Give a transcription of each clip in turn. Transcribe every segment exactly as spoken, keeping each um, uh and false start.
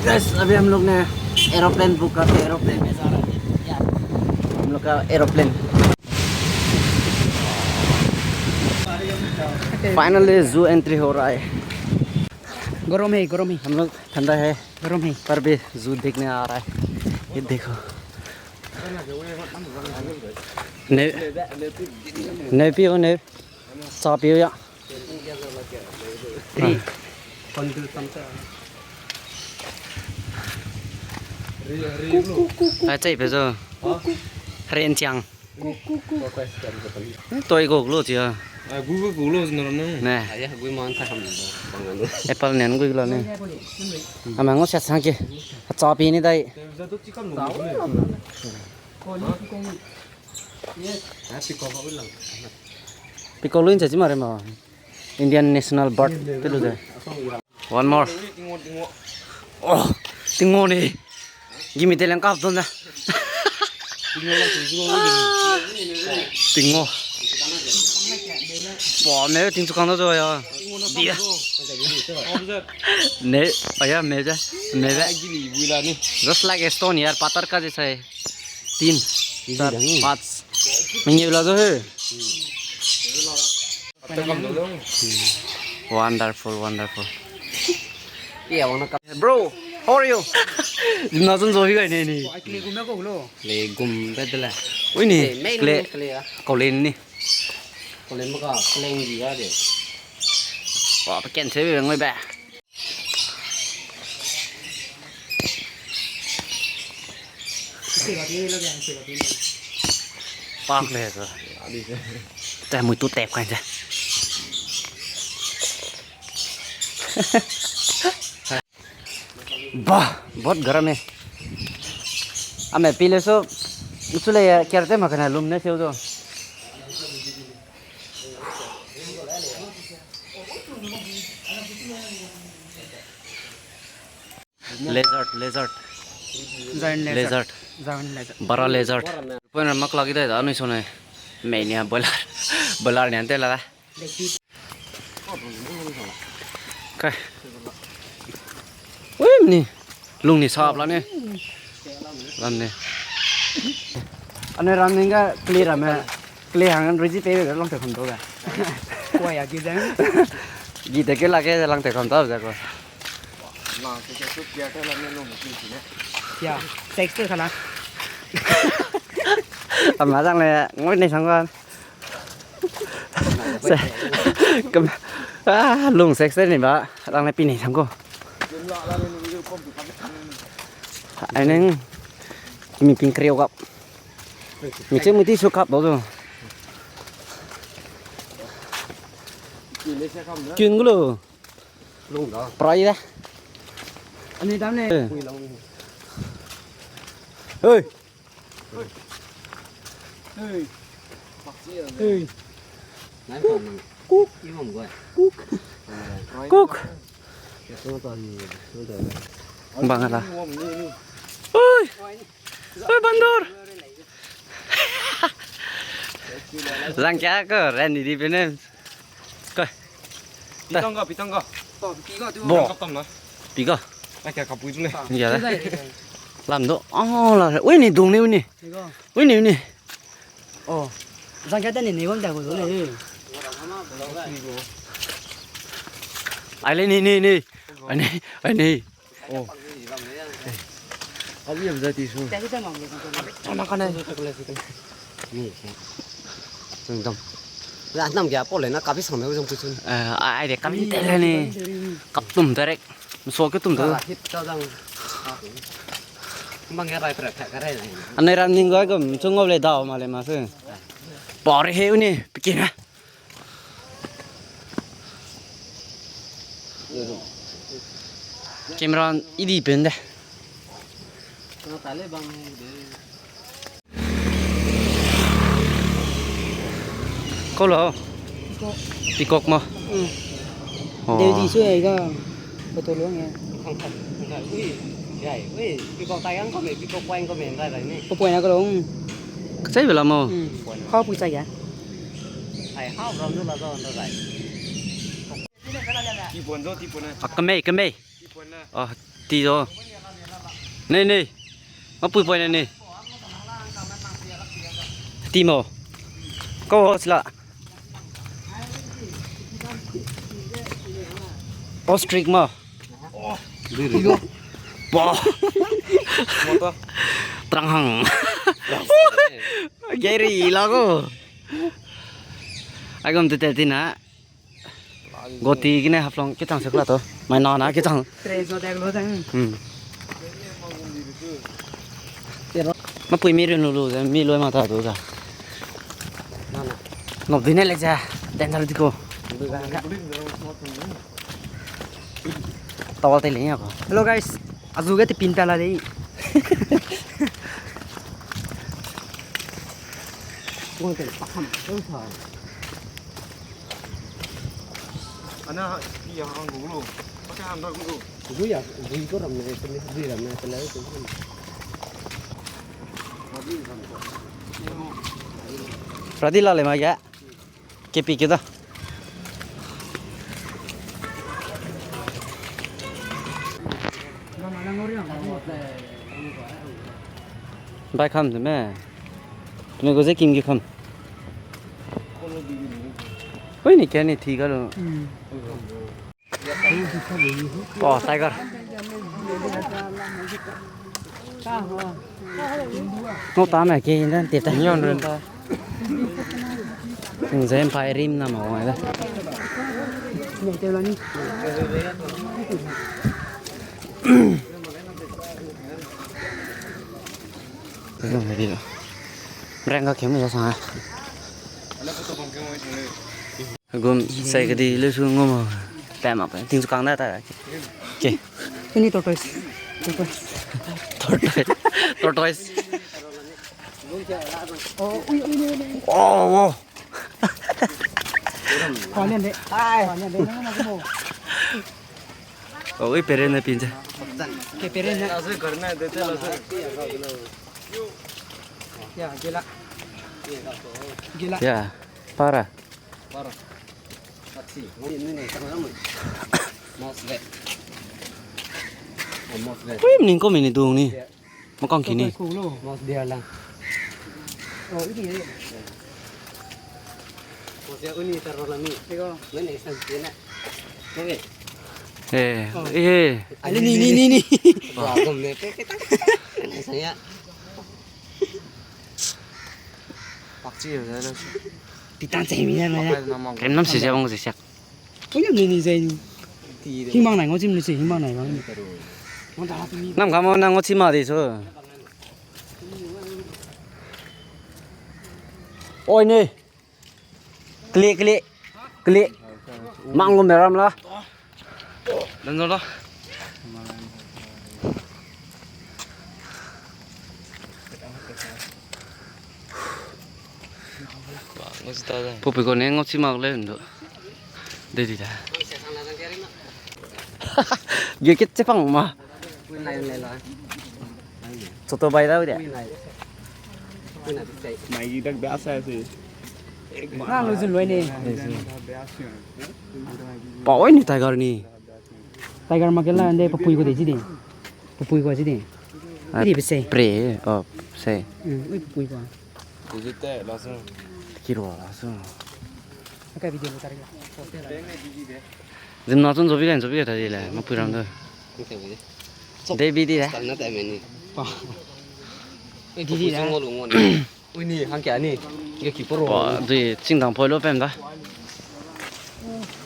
गाइस, अभी हम लोग ने एरोप्लेन बुक करके एरोप्लेन में जा रहा है। हम लोग का एरोप्लेन। फाइनली जू एंट्री हो रहा है। गरम है, गरम है। हम लोग ठंडा है। गरम है। पर भी जू देखने आ रहा है। ये देखो। ने, ने पियो ने। Cha piyo ya. Ai, chai pe zo. Ren chiang. Toi gok lo chia. Ai, gu gu gu lo zin ram ne. Ne. Ai, gu man sa ham bang lo. Apple nen gu lo ne. Ama ngo sa sang ke. Cha pi ni dai. Peacock lu in cha chi ma re ma. Indian national bird te lu de. One more. Oh, tingwang ni. Gimi te leng kap don da. Tingwang. Pa me ting chu kang da zo ya. Dia. Ne, aya me da. Me da. Just like a stone yaar, pathar ka jaisa hai. Tin. Char, panch. Mengeu la zo he. Wonderful, wonderful. Bro, how are you? Jimna zon zo hi gai ne ni. Le gum be de le. Ui ni, kle. Kole ni. Kole ma ka, kole ni ga de. Wa, pe ken se be ngoi be. Pak le zo. Te mui tu tep kai ze. Bah, बहुत गर्म है. Ame pile so, su le ya, kiar te ma kana lum ne seu zo. Lizard, lizard. Giant lizard. Lizard. Giant lizard. Bara lizard. Pun mak lagi dai da, anui so ne. Mei ni boiler. Boiler ni ante la da. Kai. Ui, ni. Lung ni sap la ne. Lam ne. Ane ram ning ga kle ram me. Kle hang rui ji pe be long te kham do ga. Kuai a gi zeng. Gi te ke la ke lang te kham ta za ko. Ya, sex te khala. Ama zang le ngoi nei sang ga. Se, kam, ah, lung sex te ni ba, rang le pi nei sang ko. Ai neng, mi ping kreu gap. Mi che mi ti su kap do zo. Kin gulo. Prai da. Ani dam ne. Eh. Oi. Hey. Hey. Cook. Cook. Cook. Bang ala. Oi. Oi, bandor. Zang kya ko, Randy di pene. Kai. Pitang ga, pitang ga. Bo. Pitang ga tam na. Pi ga. Ai, kya kapui tu le. Ya le. Lam do. Oh, la. Ui ni dung ni, ui ni. Ui ni, ui ni. Oh. Zang kya ta ni ni wang da ko ne. Ai le ni, ni, ni. Ai ni, ai ni. Oh. Abi am za ti su. Tama kane. Ni. Sengdam. La nam kya pole na kapi sang me jong kusun. Eh, ai de kapi te le ni. Kap tum direct. Mso ke tum tu. Hit ta dang. Mang ya rai pra kha kare. Ane ram ning ga gum chung ngau le dau ma le ma se. Pare he uni, pikin na. Camera idi pen de. Kau lo? Peacock. Peacock ma? Hmm. Oh. Deu di su ai ga. Photo lo nge. Ui, yai, ui, peacock tai ang kau me, peacock point kau me, rai rai ni. Kau point na kau lo. Kachai bela mo. Hmm. Kau pui chai ya. Ai, hau ram du la do ndo rai. Ti pon zo, ti pon na. Ah, kemei, kemei. Ti pon na. Ah, ti zo. Nei, nei. Mapui poi ne nei. Ti mo. Kau ho sila. Ostrich mo. Bo. Tranghang. Geri la go. Aigum te te tina. Goti gine Haflong kechang se kula to. Mai na na kechang. Tre zo dek lo dang. Hmm. Mapui mi rin lu lu ze mi loi ma ta du za. Nop dine le ze. Danger di ko. Tawal te le ya ko. Hello guys. Azu ge te pin ta la dei. Ana ki ya hang gu lo. Pake hang da gu lo. Gu ya, gu ko ram ne, te ne, gu ram ne, te le, te le. Pradi la le ma ya. Kepi ke da. Bai kham de me. Tene go ze king ge kham. Oi, ni kane thi ga lo. Hmm. Oh, tiger. No ta me ke indan te ta. Nyon ren ta. Ning zem pai rim na ma wai da. Reng ka kem ya sa. Gum sai kedi le su ngum. Pema pe ting su kang da ta. Ke. Ini tortoise. Tortoise. Tortoise. Tortoise. Oh, ui, ui, ui, ui. Oh, wow. Kau nian de. Ai. Kau nian de. Oh, ui, peren ne pin je. Ke peren ne. Ya, gela. Gela. Ya, para. Ui, mning ko mini dung ni. Makang kini. Eh, eh. Ni, ni, ni, ni. Pitan che mi na. Kem nam si se bang si se. Oi, ni ni zai ni. Hing bang nai ngau chim lu si, hing bang nai bang ni. Nam kam na ngau chim ma di so. Oi ne. Klik, klik. Klik. Mang gum ram la. Dan zo la. Pupui ko ne ngau chi mak le ndo. De di da. Ge kit che pang ma. Choto bai da de. Mai gi dak ba sa si. Nang lu zun loi ne. Pa oi ni tiger ni. Tiger ma ke la nde papui ko de chi de. Papui ko chi de. Di pe se. Pre, oh, se. Mm, ui papui ko. Di te la su. Kiro la su. Ka video lo tar ga. Zim na chun zobi len zobi ta di le, mapui ram de. De bi di le. Di di le. Ui ni, hangkia ni. Ge ki poro. Wa, di chingdang poi lo pem da.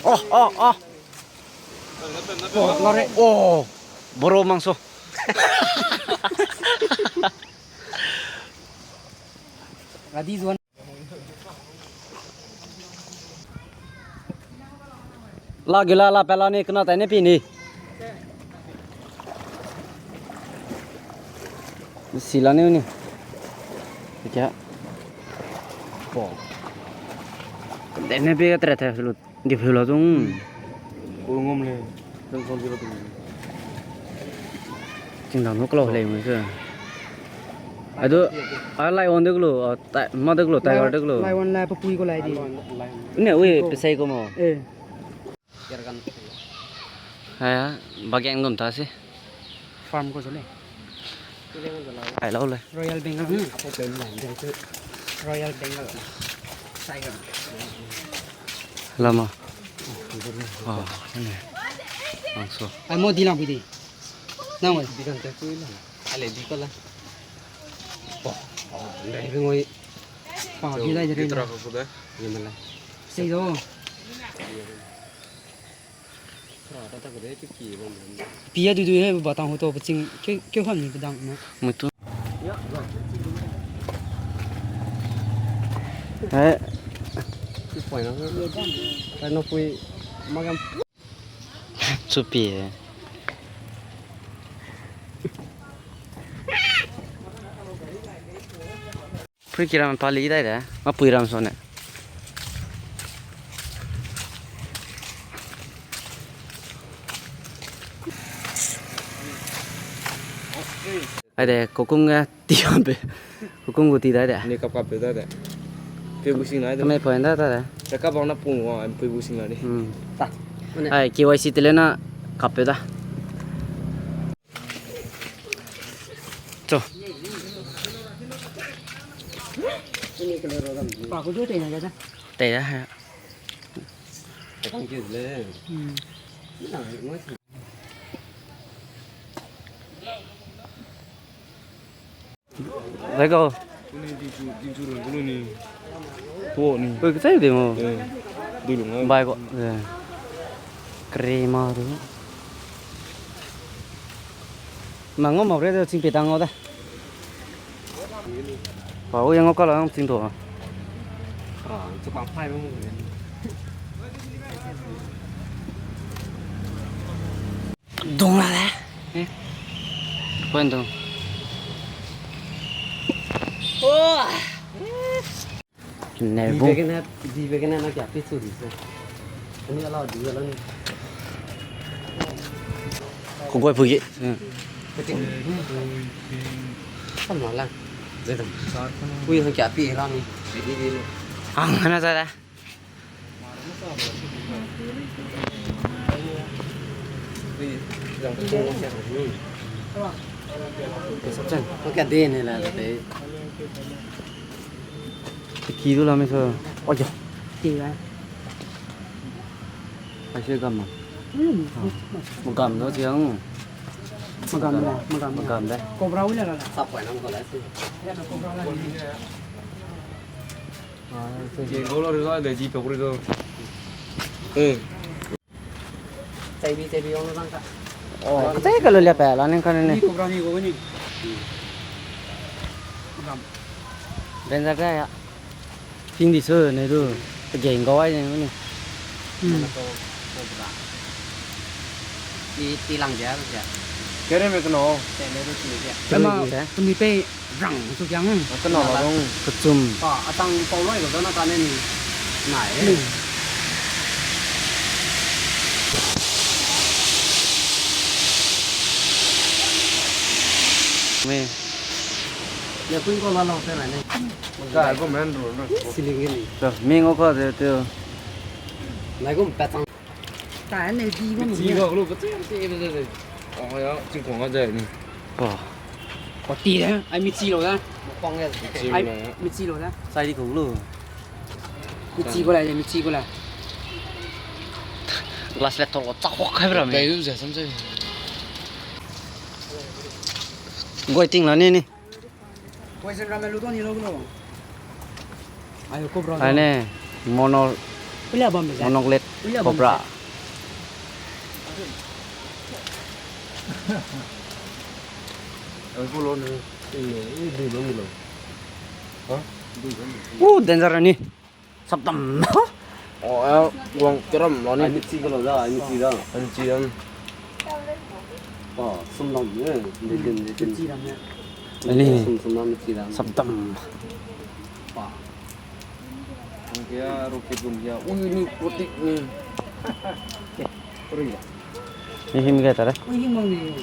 Oh, oh, oh. Oh, lare. Oh, boro mangso. Radi zuan. La gila la pela ni kena tai ne pi ni. Sila ni ni. Kya? Po. Dene pe tre the sulu. Di pheu la zung. Ko ngom le. Zung zung di lo. Chingdang no klo le mo se. Ado, a lion de klo, a ma de klo, tiger de klo. Lion la papui ko lai di. Ne ui pesai ko mo. Eh. Aya, bagen gum ta si. Farm ko sele. Ai lau le. Royal Bengal. Hmm. Royal Bengal. Tiger. Lama. Ah, ne. Langsung. Ai mo di lang bui di. Nang wai. Di kan te kui lang. Ale di ko la. Oh, oh, ndai be ngoi. Pa, di lai de re. Kitra ko de. Ye mala. Sei do. Pia dui dui he ba tang ho to peching ke ke ham ni pedang na. Mutu. Eh. Ki point na. Kai no pui magam. Chupi. Pui kiram pali dai de. Ma pui ram so ne. Ai de, kokum ge ti ambe. Kokum gu ti dai de. Ni kap kap pe dai de. Pe gu sing nai de. Kame point da ta de. Te kap bang na pung wa, pe gu sing nai de. Hmm. Ta. Ai, K Y C tele na kap pe da. Cho. Pa ko jo tei na ja da. Tei da ha. Tang ke le. Hmm. Zai ko. Kuni di chu, di chu run kuni ni. Tuo ni. Oi, kechai de mo. Eh. Dui lung ai. Bai ko. Eh. Krema du. Mang ngau mau re de ching pe tang ngau da. Pa, ui ngau ka la ngau ching to. Ah, chu pang phai mo. Dung la le. Eh. Point dung. Oh. Nerbu. Di be gene, di be gene na kia pi chu di se. Ani ala di ala ni. Ko goi pui. Hmm. Peting. Sama la. Zedam. Ui, hang kia pi la ni. Di di di. Ang hana za da. Ki du la me so. Oja. Ki ga. Ai se gam ma. Hmm. Magam no chiang. Magam le, magam le. Magam le. Cobra wi la la. Sa poi nang ko la si. Chai bi, chai bi, ong lang ka. Oh, chai ka lo lia pa, la ning ka ne. Ni ko bra ni ko ni. Ram. Benza ka ya. Ping di su, ne du. Geng ko ai ne ni. Hmm. Ti, ti lang ja, ja. Kere me keno. Te ne du ti ja. Ema, kemi pe. Rang su kiang. Kena la dong. Kechum. Pa, atang pau loi lo dana ka ne ni. Nai. Me. Ya pun ko la lo te nai ne. Ka ko men ro na. Siling ni. Ta, me ngo ka de te. Nai ko pa tang. Ta ne di bam. Chi ga lu, ka chi, chi, chi, chi. Oh, ya, chi kong ga zai ni. Wa. Wa ti de, ai mi chi lo da. Kong ga. Chi ai lo ya. Mi chi lo da. Sai di kong lu. Mi chi ko la, mi chi ko la. Glass le to, cha hok kai bra me. Kai lu zai sam zai. Goi ting la ni ni. Poison ramen lu to ni lo lo. Ayo cobra. Ane, mono-, Ulia bam de. Monocled cobra. Ayo lo ne. Eh, eh, dui lo ni lo. Ha? Dui lo ni. Uh, danger ni. Sapdam. Oh, eh, guang keram lo ni. Ai, mi chi ko lo da, ai, mi chi da. Ai, mi chi da. Oh, sum dam ne, de din, de din. Mi chi dam ne. Ai ni. Sum, sum dam, mi chi dam. Sapdam. Pa. Ang kia, rocket gum kia. Ui, ni kotik ni. Ui. Ni him ga tara. Ui, him mang ni.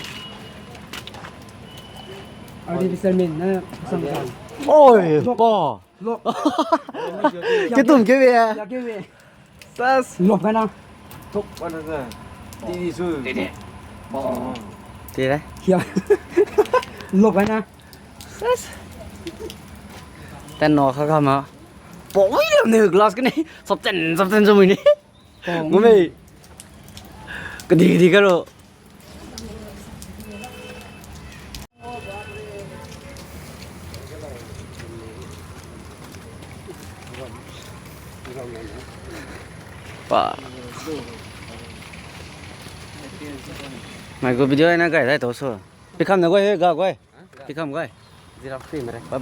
Artificial min na, sang sang. Oi, pa. Lok. Ke tum ke be. Ya ke be. Sas. Lok ka na. Tok pa na sa. Ti di su. Ti di. Ti de. Ya. Lo bai na. Ses. Ten no ka ga ma. Po wi lo ne glass ke ne. Sap ten, sap ten zo mui ne. Pong. Ngumei. Kedi, kedi ka lo. Pa. Mai gu video ai na gai dai tau su. Pi kam ne gai he ga gai. Pi kam gai. Zira free mere. Bye bye.